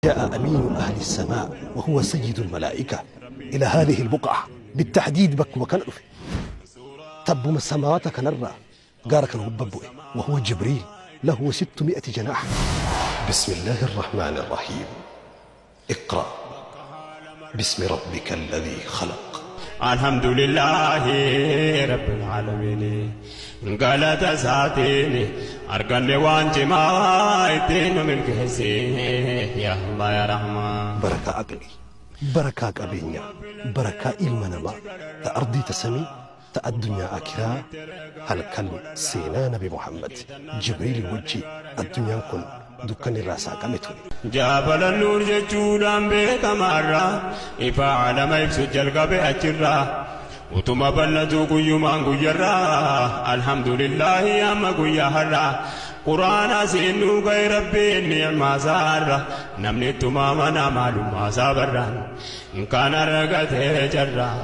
جاء أمين أهل السماء وهو سيد الملائكة إلى هذه البقعة بالتحديد بك وكان تب السماوات كنرى قارك وهو جبريل له 600 جناح. بسم الله الرحمن الرحيم. اقرأ باسم ربك الذي خلق. Alhamdulillaahi Rabbil Aalamiin. Galata isaatiin arganne waan cimaa ittiin nu milkeesse. Yaa Allah yaa Rahmaan. Barakaa aqlii, barakaa qabeenyaa, barakaa ilma namaa, ta ardii, ta samii, ta addunyaa akiraa, halkan seenaa Nabi Muhammad Jibriil wajji addunyaan kun dukkanni irraa saaqame ture. Jabala Nuur jechuudhaan beekamaarra ifa alama ibsu jalqabe achirraa utuma bal'atu guyyumaan guyyarraa alhamdulillaahi amma guyyaa har'aa quraana siinuu ga'e Rabbiin ni'maa isaarra namni ittuma mana maalummaa isaa barraan kan argatee jarraa.